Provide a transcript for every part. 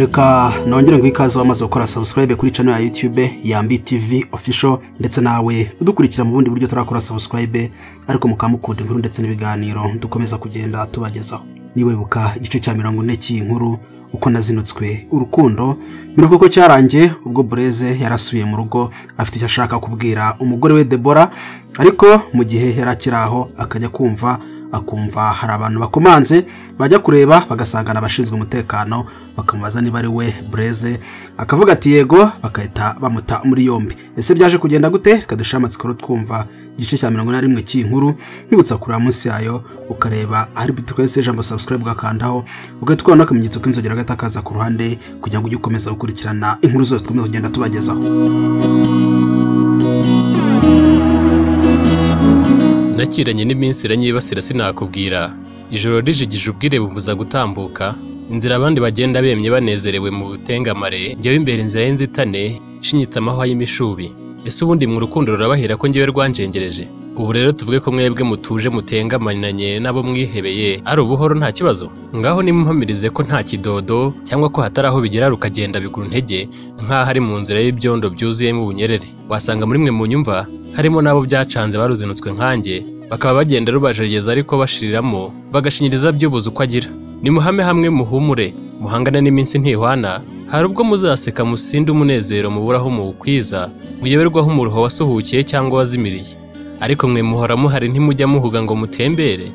Reka nongere ngo ikaze wamaze gukora subscribe kuri channel ya YouTube ya Yambi TV Official, ndetse nawe udukurikira mu bundi buryo turakora subscribe, ariko mukamukunda inkuru ndetse n'ibiganiro dukomeza kugenda tubagezaho. Niba wibuka igice cya 40 cy'inkuru uko nazinutswe urukundo, miruko ko cyarangiye ubwo Bureze yarasubiye mu rugo afite icyo ashaka kubwira umugore we Debora, ariko mu gihe yarakiraho akajya kumva akumva hari abantu bakomanze, bajya kureba bagasangana abashinzwe umutekano bakamubaza niba ari we Bureze, akavuga ati yego, bakahita bamuta muri yombi. Ese byaje kugenda gute? Reka dushire amatsiko twumva igice cya 41 cy'inkuru. Nibutsa kureba munsi yayo ukareba ahari bitwese ijambo subscribe ugakandaho, ugahita ukabona akamenyetso k'inzogera gatakaza ku ruhande kugira ngo ujye ukomeza gukurikirana inkuru zose dukomeza kugenda tubagezaho. Nakiranye n'iminsi iranyibasira sinakubwira, ijoro rijigije ubwire bumbuza gutambuka, inzira abandi bagenda bemye banezerewe mu butengamare, njyewe imbere inzira y'inzitane ishinyitse amahwa y'imishubi. Ese ubundi mu rukundo rurabahira ko njyewe rwanjengereje? Ubu rero tuvuge ko mwebwe mutuje mutengamananye n'abo mwihebeye ari ubuhoro nta kibazo? Ngaho nimumpamirize ko nta kidodo cyangwa ko hatari aho bigera rukagenda bigura intege nk'aho ari mu nzira y'ibyondo byuzuyemo ubunyerere. Wasanga muri mwe mu nyumva harimo n'abo byacanze baruzinutswe nkanjye, bakaba bagenda rubajereza ariko bashiriramo bagashinyiriza byubuze uko agira. Nimuhame hamwe muhumure, muhangane n'iminsi ntihwana, hari ubwo muzaseka musinde umunezero muburaho muwukwiza, muyoberwaho umuruho wasuhukiye cyangwa wazimiriye. Ariko mwe muhora muhari ntimujya muhuga ngo mutembere,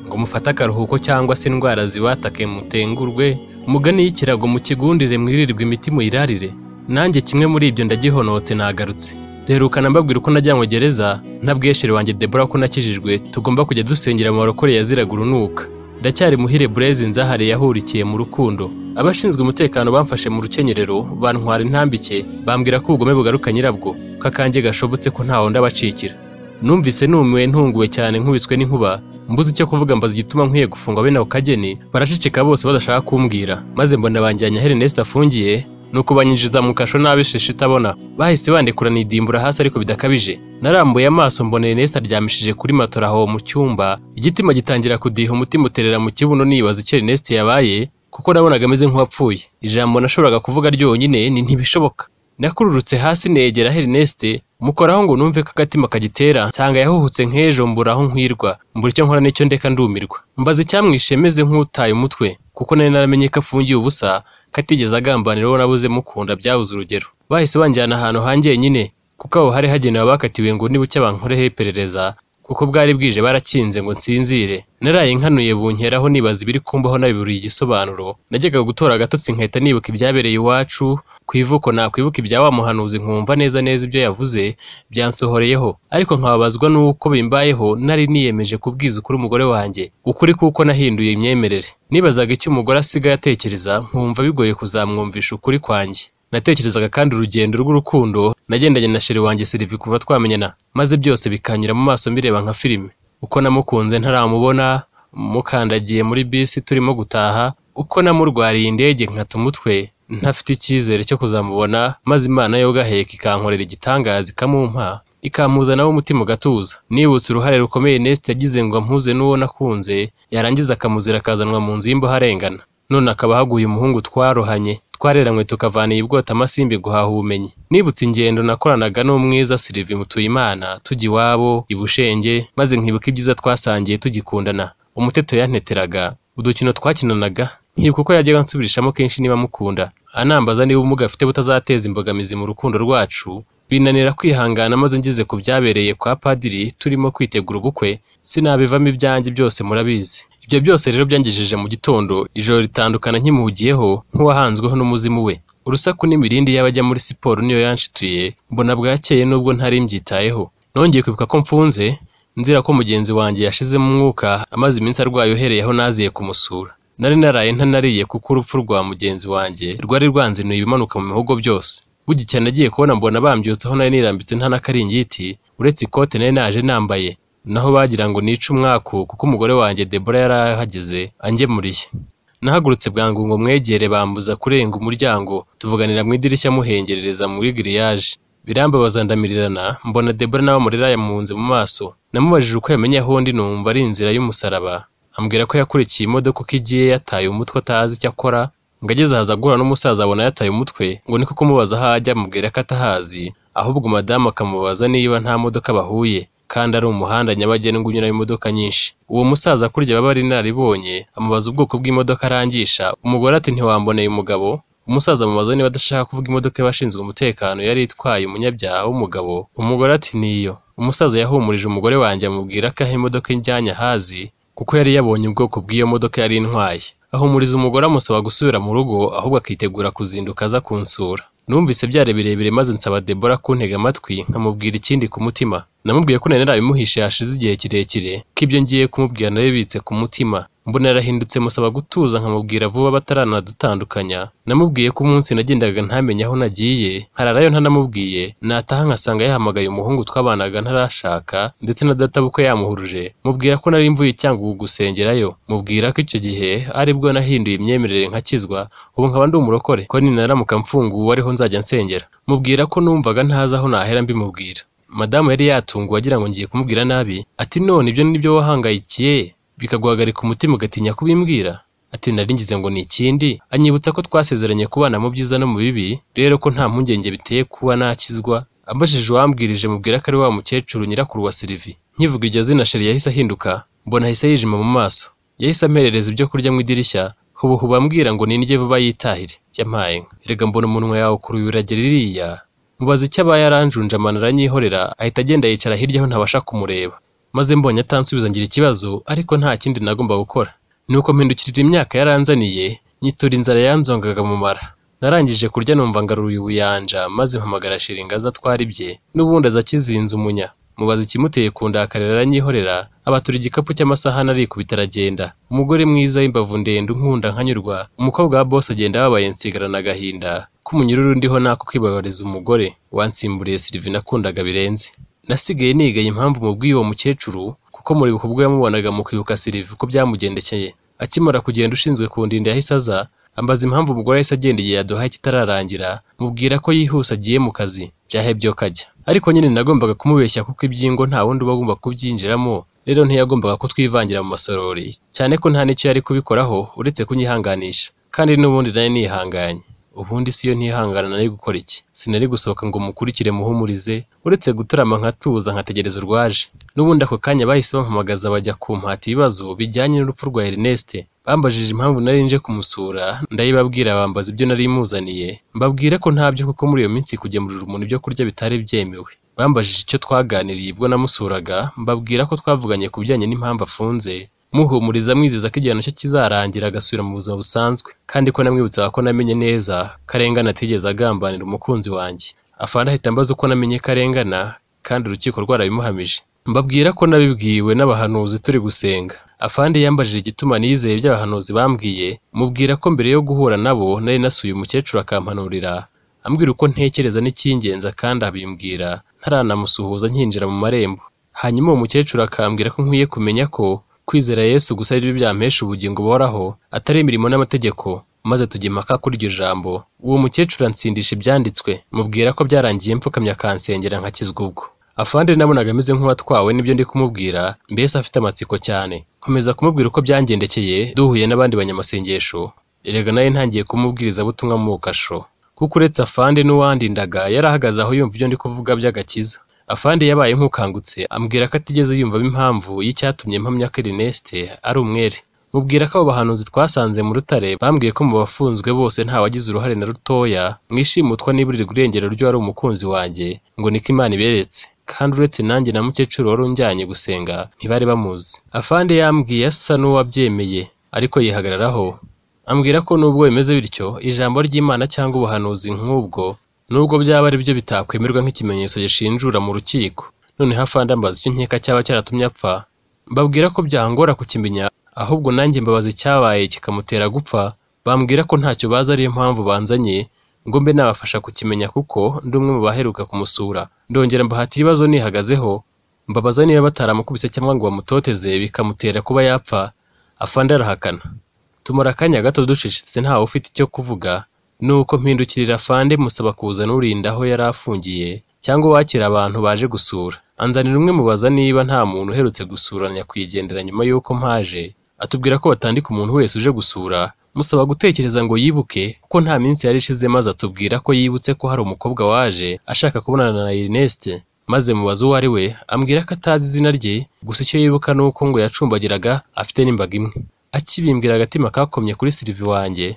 ngo mufate akaruhuko cyangwa se indwara zibatake mutengurwe, mugani y'ikirago mukigundire mwiririrwe imiti muyirarire. Nanjye kimwe muri ibyo ndagihonotse nagarutse. Duherukana mbabwira uko najyanywe gereza ntabweshere wanjye Debora ko nakijijwe, tugomba kujya dusengera mu barokore yaziraga urunuka. Ndacyari muhire Bureze nzahare yahurikiye mu rukundo. Abashinzwe umutekano bamfashe mu rukenyerero bantwara intambike, bambwira ko ubugome bugaruka nyirabwo, ko akanjye gashobotse ko ntawo ndabacikira. Numvise numiwe ntunguwe cyane nkubiswe n'inkuba, mbuze icyo kuvuga mbaza igituma nkwiye gufungwa bene ako kageni, baraceceka bose badashaka kumbwira. Maze mbona banjyanye aho Ernest afungiye, nuko banyinjiza mu kasho nabi shisha itabona. Bahise bandekura nidimbura hasi ariko bidakabije. Narambuye amaso mbona Ernest aryamishije kuri matora aho mu cyumba, igitima gitangira kudiha umutima uterera mu kibuno nibaza icyo Ernest yabaye, kuko nabonaga ameze nk'uwapfuye. Ijambo nashoboraga kuvuga ryonyine ni ntibishoboka. Nakururutse hasi negera aho Ernest, mukoraho ngo numve ko agatima kagitera, nsanga yahuhutse nk'ejo mbura aho nkwirwa, mbura icyo nkora n'icyo ndeka ndumirwa. Mbaza icyamwishe meze nk'utaye umutwe, kuko nari naramenye ko afungiye ubusa, katigeze agambanira uwo nabuze mukunda byabuze urugero. Bahise banjyana ahantu hanjye nyine, kuko aho hari hagenewe abakatiwe ngo nibucya bankoreho iperereza, kuko bwari bwije barakinze ngo nsinzire. Naraye nkanuye bunkeraho nibaza ibiri kumbaho nabiburiye igisobanuro. Najyaga gutora agatotsi nkahita nibuka ibyabereye iwacu ku ivuko, nakwibuka ibya wa muhanuzi nkumva neza neza ibyo yavuze byansohoreyeho, ariko nkababazwa n'uko bimbayeho. Nari niyemeje kubwiza ukuri umugore wanjye, ukuri kuko nahinduye imyemerere. Nibazaga icyo umugore asigaye atekereza, nkumva bigoye kuzamwumvisha ukuri kwanjye. Natekerezaga kandi urugendo rw'urukundo nagendanye na sheri wanjye Sylvie kuva twamenyana, maze byose bikanyura mu maso mbireba nka filime. Uko namukunze ntaramubona, mukandagiye muri bisi turimo gutaha, uko namurwariye indege nkata umutwe ntafite icyizere cyo kuzamubona, maze Imana yo gaheka ikankorera igitangaza ikamumpa, ikampuza nawe umutima ugatuza. Nibutse uruhare rukomeye Ernest yagize ngo ampuze n'uwo nakunze, yarangiza akamuzira akazanwa mu nzu y'imbohe arengana. None akaba haguye umuhungu twarohanye, twareranywe tukavana ibwota amasimbi guhaha ubumenyi. Nibutse ingendo nakoranaga n'umwiza Sylvie Mutuyimana tujya iwabo i Bushenge, maze nkibuka ibyiza twasangiye tugikundana, umuteto yanteteraga, udukino twakinanaga, nkibuka uko yajyaga ansubirishamo kenshi niba mukunda, anambaza niba ubumuga afite butazateza imbogamizi mu rukundo rwacu. Binanira kwihangana maze ngeze ku byabereye kwa padiri turimo kwitegura ubukwe, sinabivamo ibyanjye byose murabizi. Ibyo byose rero byangejeje mu gitondo, ijoro ritandukana nkimuhugiyeho nk'uwahanzweho n'umuzimu we. Urusaku n'imirindi y'abajya muri siporo niyo yanshituye, mbona bwakeye nubwo ntari mbyitayeho. Nongeye kwibuka ko mfunze, nzira ko mugenzi wanjye yashizemo umwuka amaze iminsi arwaye uhereye aho naziye kumusura. Nari naraye ntanariye kuko urupfu rwa mugenzi wanjye rwari rwanzinuye ibimanuka mu mihogo byose. Bugicya nagiye kubona mbona bambyutse aho nari nirambitse nta n'akaringiti, uretse ikote nari naje nambaye. Naho bagira ngo nice umwaku kuko umugore wanjye Debora yarahageze angemuriye. Nahagurutse bwangu ngo mwegere, bambuza kurenga umuryango, tuvuganira mu idirishya muhengerereza muri giriyaje. Birambabaza ndamirirana, mbona Debora nawe amarira yamunze mu maso. Namubajije uko yamenye aho ndi numva ari inzira y'umusaraba, ambwira ko yakurikiye imodoka uko igiye yataye umutwe atazi icyo akora, Ngo ageze ahaza guhura n'umusaza abona yataye umutwe, ngo niko kumubaza aho ajya amubwira ko atahazi, ahubwo madamu akamubaza niba nta modoka bahuye kandi ari umuhanda nyabagendwa unyuramo imodoka nyinshi. Uwo musaza kurya baba ari inararibonye amubaza ubwoko bw'imodoka arangisha, umugore ati ntiwamboneye umugabo. Umusaza amubaza niba adashaka kuvuga imodoka y'abashinzwe umutekano yari itwaye umunyabyaha w'umugabo, umugore ati niyo. Umusaza yahumurije umugore wanjye amubwira ko aho imodoka ijyanye ahazi kuko yari yabonye ubwoko bw'iyo modoka yari intwaye. Ahumuriza umugore amusaba gusubira mu rugo ahubwo akitegura kuzinduka aza kunsura. Numvise byari birebire maze nsaba Debora kuntega amatwi nkamubwira ikindi ku mutima. Namubwiye ko nari narabimuhishe hashize igihe kirekire, ko ibyo ngiye kumubwira nabibitse ku mutima. Mbona yarahindutse musaba gutuza nkamubwira vuba bataranadutandukanya. Namubwiye ko umunsi nagendaga ntamenye aho nagiye, nkararayo ntanamubwiye, nataha nkasanga yahamagaye umuhungu twabanaga ntarashaka ndetse na databukwe yamuhuruje. Mubwira ko nari mvuye i Cyangugu gusengerayo. Mubwira ko icyo gihe aribwo nahinduye imyemerere nkakizwa, ubu nkaba ndi umurokore, ko ninaramuka mfunguwe ariho nzajya nsengera. Mubwira ko numvaga ntazi aho nahera mbimubwira. Madamu yari yatunguwe agira ngo ngiye kumubwira nabi, ati none ibyo nibyo wahangayikiye bikaguhagarika umutima ugatinya kubimbwira? Ati nari ngize ngo ni ikindi. Anyibutsa ko twasezeranye kubana mu byiza no mu bibi, rero ko nta mpungenge biteye kuba nakizwa. Ambajije uwambwirije mubwira ko ari wa mukecuru nyirakuru wa Sylvie. Nkivuga iryo zina Sheri yahise ahinduka, mbona ahise yijima mu maso. Yahise amperereza ibyo kurya mu idirishya, hubuhubu ambwira ngo nindye vuba yitahire. Yampaye inka. Erega mbona umunwa yawe ukuruye uragera iriya. Mubaza icyo abaye aranjunjamana aranyihorera, ahita agenda yicara hirya aho ntabasha kumureba. Maze mbonye atansubiza ngira ikibazo, ariko nta kindi nagomba gukora. Nuko mpindukirira imyaka yaranzaniye, nyitura inzara yanzongaga mu mara. Narangije kurya numva ngaruye ubuyanja, maze mpamagara Sheri ngo aze atware ibye, n'ubundi aza akizinze umunya. Mubaza ikimuteye kundakarira aranyihorera, abatura igikapu cy'amasahani arikubita aragenda. Umugore mwiza w'imbavu ndende unkunda nkanyurwa, umukobwa wa boss agenda ababaye nsigarana agahinda k'umunyururu ndiho nako kwibabariza umugore wansimburiye Sylvie nakundaga birenze. Nasigaye nigaye impamvu mubwiye uwo mukecuru, kuko muribuka ubwo yamubonaga mu kwibuka Sylvie uko byamugendekeye. Akimara kugenda ushinzwe kundinda yahise aza, ambaza impamvu umugore yahise agenda igihe yaduhaye kitararangira, mubwira ko yihuse agiye mu kazi, byahebye kajya. Ariko nyine nagombaga kumubeshya kuko iby'ingo nta wundi uba agomba kubyinjiramo, rero ntiyagombaga kutwivangira mu masorori, cyane ko nta n'icyo yari kubikoraho uretse kunyihanganisha, kandi n'ubundi nari nihanganye. Ubundi si yo ntihangana nari gukora iki? Sinari gusohoka ngo mukurikire muhumurize, uretse guturama nkatuza nkategereza urwaje. N'ubundi ako kanya bahise bampamagaza bajya kumpata ibibazo bijyanye n'urupfu rwa Ernest. Bambajije impamvu nari nje kumusura, ndayibabwira bambaza ibyo nari muzaniye, mbabwira ko ntabyo kuko muri iyo minsi kugemurira umuntu ibyo kurya bitari byemewe. Bambajije icyo twaganiriye ubwo namusuraga, mbabwira ko twavuganye ku bijyanye n'impamvu afunze, muhumuriza mwizeza ko igihano cye kizarangira agasubira mu buzima busanzwe, kandi ko namwibutsaga ko namenye neza Karengana atigeze agambanira umukunzi wanjye. Afande ahita ambaza uko namenye Karengana kandi urukiko rwarabimuhamije. Mbabwira ko nabibwiwe n'abahanuzi turi gusenga. Afande yambajije igituma nizeye iby'abahanuzi bambwiye, mubwira ko mbere yo guhura nabo nari nasuye umukecuru akampanurira, ambwira uko ntekereza n'icyingenza kandi abimbwira ntaranamusuhuza nkinjira mu marembo. Hanyuma uwo mukecuru akambwira ko nkwiye kumenya ko kwizera Yesu gusa ari byo byampesha ubugingo buhoraho, atari imirimo n'amategeko, maze tujya impaka kuri iryo jambo. Uwo mukecuru ansindisha ibyanditswe, mubwira ko byarangiye mfukamye akansengera nkakizwa ubwo. Afande nabonaga ameze nk'uwatwawe n'ibyo ndi kumubwira, mbese afite amatsiko cyane. Nkomeza kumubwira uko byangendekeye duhuye n'abandi banyamasengesho, erega nawe ntangiye kumubwiriza butumwa mu kasho. Kuko uretse afande n'uwandindaga yari ahagaze aho yumva ibyo ndi kuvuga by'agakiza. Afande yabaye nk'ukangutse ambwira ko atigeze yumvamo impamvu y'icyatumye mpamya ko Ernest ari umwere. Mubwira ko abo bahanuzi twasanze mu rutare bambwiye ko mu bafunzwe bose nta wagize uruhare na rutoya mu ishimutwa n'iburirwa irengero ry'uwari umukunzi wanjye, ngo niko Imana iberetse. Kandi uretse nanjye na mukecuru wari unjyanye gusenga ntibari bamuzi. Afande yambwiye asa n'uwabyemeye ariko yihagararaho, ambwira ko nubwo bimeze bityo ijambo ry'Imana cyangwa ubuhanuzi nk'ubwo nubwo byaba ari byo bitakwemerwa nk'ikimenyetso gishinjura mu rukiko. Noneho afande ambaza icyo nkeka cyaba cyaratumye apfa, mbabwira ko byangora kukimenya, ahubwo nanjye mbabaza icyabaye kikamutera gupfa, bambwira ko ntacyo bazi ariyo mpamvu banzanye ngo mbe nabafasha kukimenya kuko ndi umwe mu baheruka kumusura. Ndongera mbahata ibibazo nihagazeho, mbabaza niba bataramukubise cyangwa ngo bamutoteze bikamutera kuba yapfa, afande arahakana. Tumara akanya gato ducecetse ntawe ufite icyo kuvuga, nuko mpindukirira afande musaba kuza n'urinda aho yari afungiye cyangwa uwakira abantu baje gusura. Anzanira umwe mubaza niba nta muntu uherutse gusura nyakwigendera nyuma y'uko mpaje, atubwira ko batandika umuntu wese uje gusura, Musaba gutekereza ngo yibuke kuko nta minsi yari ishize, maze atubwira ko yibutse ko hari umukobwa waje ashaka kubonana na Ernest, maze mubaza uwo ari we ambwira ko atazi izina rye, gusa icyo yibuka ni uko ngo yacumbagiraga afite n'imbaga imwe. Akibimbwira agatima kakomye kuri Sylvie wanjye,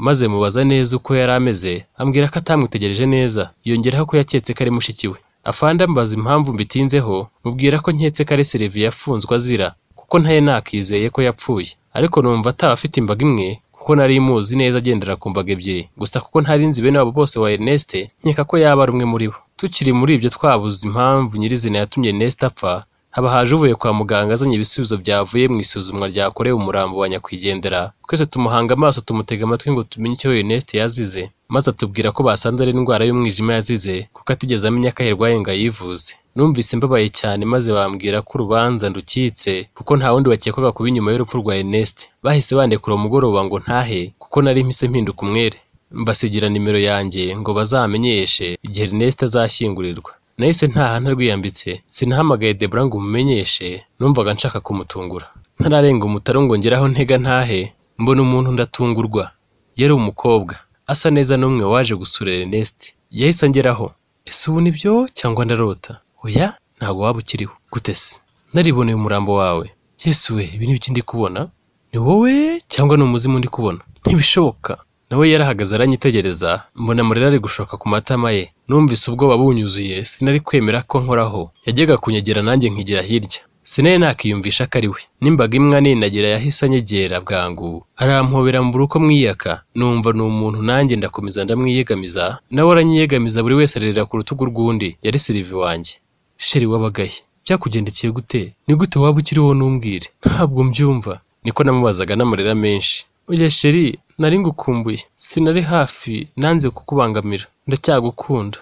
maze mubaza neza uko yari ameze, ambwira ko atamwitegereje neza, yongeraho ko yaketse ko ari mushiki we. Afande ambaza impamvu mbitinzeho, mubwira ko nketse ko ari Sylvie yafunzwe azira, kuko ntaye nakizeye ko yapfuye, ariko numva ataba afite imbaga imwe kuko nari muzi neza agendera ku mbaga ebyiri, gusa kuko ntari nzi bene wabo bose wa Ernest, nkeka ko yaba ari umwe muri bo. Tukiri muri ibyo twabuze impamvu nyirizina yatumye Ernest apfa, haba haje uvuye kwa muganga azanye ibisubizo byavuye mu isuzumwa ryakorewe umurambo wa nyakwigendera. Twese tumuhanga amaso tumutega amatwi ngo tumenye icyo Ernest yazize, maze atubwira ko basanze ari indwara y'umwijima yazize kuko atigeze amenya ko ayirwaye ngo ayivuze. Numvise mbabaye cyane maze bambwira ko urubanza ndukitse kuko nta wundi wakekwaga kuba inyuma y'urupfu rwa Ernest. Bahise bandekura umugoroba ngo ntahe kuko nari mpise mpinduka umwere. Mbasigira nimero yanjye ngo bazamenyeshe igihe Ernest azashyingurirwa. Nahise ntaha ntarwiyambitse, sinahamagaye Debora ngo umumenyeshe, numvaga nshaka kumutungura. Ntararenga umutaro ngo ngere aho ntega ntahe, mbona umuntu ndatungurwa. Yari umukobwa asa neza n'umwe waje gusura Ernest. Yahise angeraho, ese ubu nibyo cyangwa ndarota? Oya, ntabwo waba ukiriho. Gute se? Nariboneye umurambo wawe. Yesu we, ibi ni ibiki ndi kubona? Ni wowe cyangwa ni umuzimu ndi kubona? Ntibishoboka. Nawe yarahagaze aranyitegereza, mbona amarira ari gushoka ku matama ye. Numvise ubwoba bunyuzuye, sinari kwemera ko nkoraho. Yajyaga kunyegera nanjye nkigira hirya. Sinari nakiyumvisha ko ari we. N'imbaga imwe aninagira yahise anyegera bwangu, arampobera mbura uko mwiyaka. Numva ni umuntu nanjye ndakomeza ndamwiyegamiza, nawe aranyiyegamiza, buri wese arerera ku rutugu rw'undi. Yari Sylvie wanjye. Sheri wabagaye, byakugendekeye gute? Ni gute waba ukiriho ntumbwire? Ntabwo mbyumva. Niko namubazaga n'amarira menshi. Oya sheri, nari ngukumbuye, sinari hafi, nanze kukubangamira, ndacyagukunda.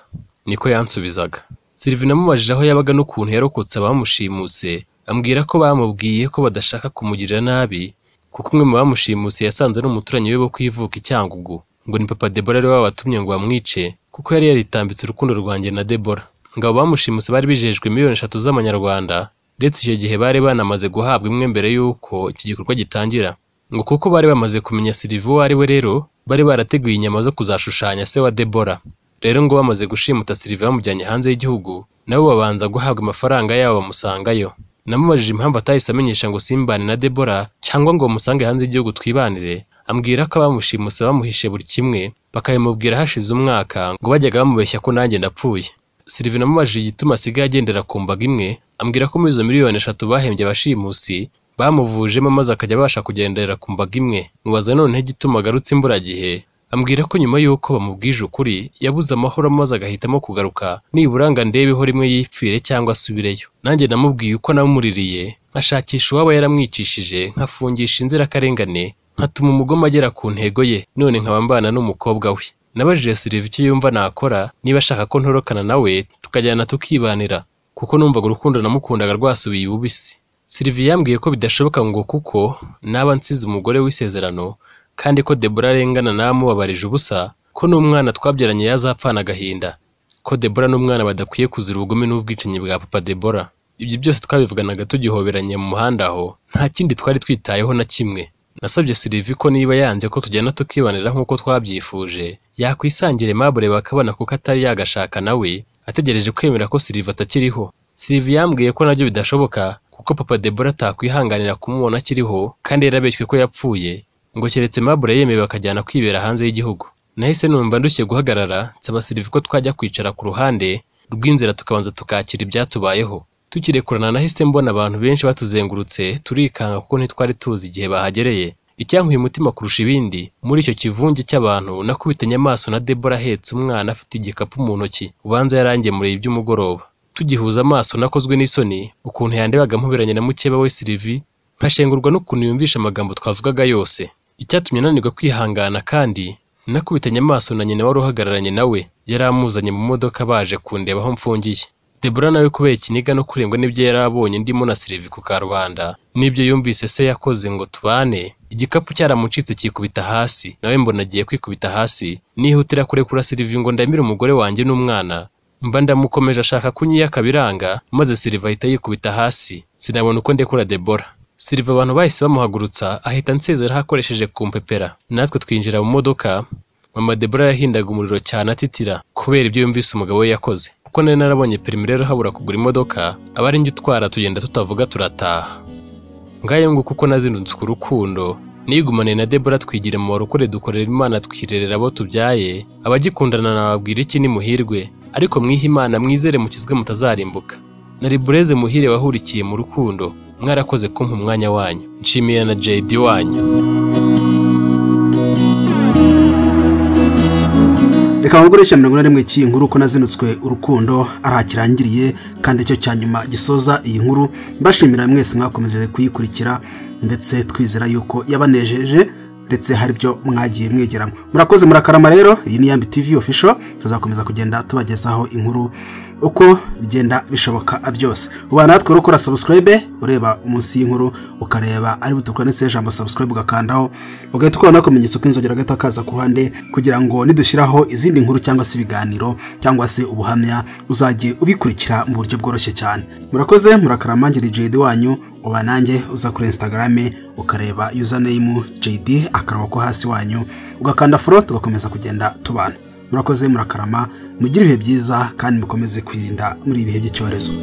Niko yansubizaga. Sylvie namubajije aho yabaga n'ukuntu yarokotse abamushimuse, ambwira ko bamubwiye ko badashaka kumugirira nabi, kuko umwe mu bamushimuse yasanze ari umuturanyi we wo ku ivuko i Cyangugu, ngo ni papa Debora ari we wabatumye ngo bamwice, kuko yari yaritambitse urukundo rwanjye na Debora. Ngo abo bamushimuse bari bijejwe 3 miliyoni z'amanyarwanda, ndetse icyo gihe bari banamaze guhabwa imwe mbere y'uko iki gikorwa gitangira. Ngo kuko bari bamaze kumenya Sylvie uwo ari we rero, bari barateguye inyama zo kuzashushanya se wa Debora. Rero ngo bamaze gushimuta Sylvie bamujyanye hanze y'igihugu, nabo babanza guhabwa amafaranga yabo bamusangayo. Namubajije impamvu atahise amenyesha ngo simbane na Debora cyangwa ngo musange hanze y'igihugu twibanire, ambwira ko abamushimuse bamuhishe buri kimwe, bakabimubwira hashize umwaka, ngo bajyaga bamubeshya ko nanjye ndapfuye. Sylvie namubajije igituma asigaye agendera ku mbaga imwe, ambwira ko muri izo 3 miliyoni bahembye abashimusi bamuvujemo maze akajya abasha kugendera ku mbaga imwe. Mubaza noneho igituma agarutse imburagihe, ambwira ko nyuma y'uko bamubwije ukuri yabuze amahoro maze agahitamo kugaruka, nibura ngo andebeho rimwe yipfire cyangwa asubireyo. Nanjye namubwiye uko namuririye, nkashakisha uwaba yaramwicishije, nkafungisha inzirakarengane, nkatuma umugome agera ku ntego ye, none nkaba mbana n'umukobwa we. Nabajije Sylvie icyo yumva nakora niba ashaka ko ntorokana nawe tukajyana tukibanira, kuko numvaga urukundo namukundaga rwasubiye ibubisi. Sylvie yambwiye ko bidashoboka ngo kuko naba nsize umugore w'isezerano, kandi ko Debora arengana namubabarije ubusa, ko n'umwana twabyaranye yazapfana agahinda, ko Debora n'umwana badakwiye kuzira ubugome n'ubwicanyi bwa papa Debora. Ibyo byose twabivuganaga tugihoberanye mu muhanda aho, nta kindi twari twitayeho na kimwe. Nasabye Sylvie ko niba yanze ko tujyana tukibanira nk'uko twabyifuje, yakwisangira Aimable bakabana kuko atari yagashaka nawe, ategereje kwemera ko Sylvie atakiriho. Sylvie yambwiye ko nabyo bidashoboka kuko papa Debora atakwihanganira kumubona akiriho kandi yarabeshywe ko yapfuye, ngo keretse Aimable yemeye bakajyana kwibera hanze y'igihugu. Nahise numva ndushye guhagarara, nsaba Sylvie ko twajya kwicara ku ruhande rw'inzira tukabanza tukakira ibyatubayeho. Tukirekurana nahise mbona abantu benshi batuzengurutse, turikanga kuko ntitwari tuzi igihe bahagereye. Icyankuye umutima kurusha ibindi, muri icyo kivunge cy'abantu nakubitanye amaso na Debora ahetse umwana afite igikapu mu ntoki, ubanza yarangemuriye iby'umugoroba. Tugihuza amaso nakozwe n'isoni, ukuntu yandebaga mpuberanye na mukeba we Sylvie, nkashengurwa n'ukuntu yumvisha amagambo twavugaga yose. Icyatumye nanirwa kwihangana kandi, nakubitanye amaso na nyina wari uhagararanye nawe, yari amuzanye mu modoka baje kundeba aho mfungiye. Debora nawe kubera ikiniga no kurengwa n'ibyo yari abonye ndimo na Sylvie ku karubanda, n'ibyo yumvise se yakoze ngo tubane, igikapu cyaramucitse cyikubita hasi, nawe mbona agiye kwikubita hasi, nihutira kurekura Sylvie ngo ndamire umugore wanjye n'umwana, mba ndamukomeje ashaka kunyiyaka biranga, maze Sylvie ahita yikubita hasi, sinabona uko ndekura Debora. Silva abantu bahise bamuhagurutsa ahita ansezeraho akoresheje kumpepera, natwe twinjira mu modoka. Mama Debora yahindaga umuriro cyane atitira kubera ibyo yumvise umugabo we yakoze, kuko nari narabonye perimi rero habura kugura imodoka aba ari njye utwara, tugenda tutavuga turataha. Ngayo nguko uko nazindutse urukundo, nigumane na Debora twigira mu barokore, dukorera Imana, twirerera abo tubyaye. Abagikundana nababwira iki? Ni muhirwe, ariko mwihe Imana, mwizere mukizwe mutazarimbuka. Nari Bureze Muhire wahurikiye mu rukundo, mwarakoze kumpa umwanya wanyu, nshimiye na JD wanyu. Reka mugurisha 41 cy'iyi nkuru ko nazinutswe urukundo arahakirangiriye, kandi icyo cya nyuma gisoza iyi nkuru. Mbashimira mwese mwakomeje kuyikurikira, ndetse twizera yuko yabanejeje ndetse hari byo mwagiye mwegeramo. Murakoze, murakarama. Rero iyi ni Yambi TV Official, tuzakomeza kugenda tubagezaho inkuru uko bigenda bishoboka byose. Uba natwe ukora subscribe, ureba munsi y'inkuru ukareba ari butukura ndetse ijambo subscribe ugakandaho, ugahita ukora n'akamenyetso k'inzogera gato kaza ku ruhande, kugira ngo nidushyiraho izindi nkuru cyangwa se ibiganiro cyangwa se ubuhamya uzajye ubikurikira mu buryo bworoshye cyane. Murakoze, murakarama. Ngiri JD wanyu, uba nanjye uza kuri Instagram ukareba username JD akarongo ko hasi wanyu, ugakanda follow, tugakomeza kugenda tubana. Murakoze, murakarama, mugire ibihe byiza kandi mukomeze kwirinda muri ibihe by'icyorezo.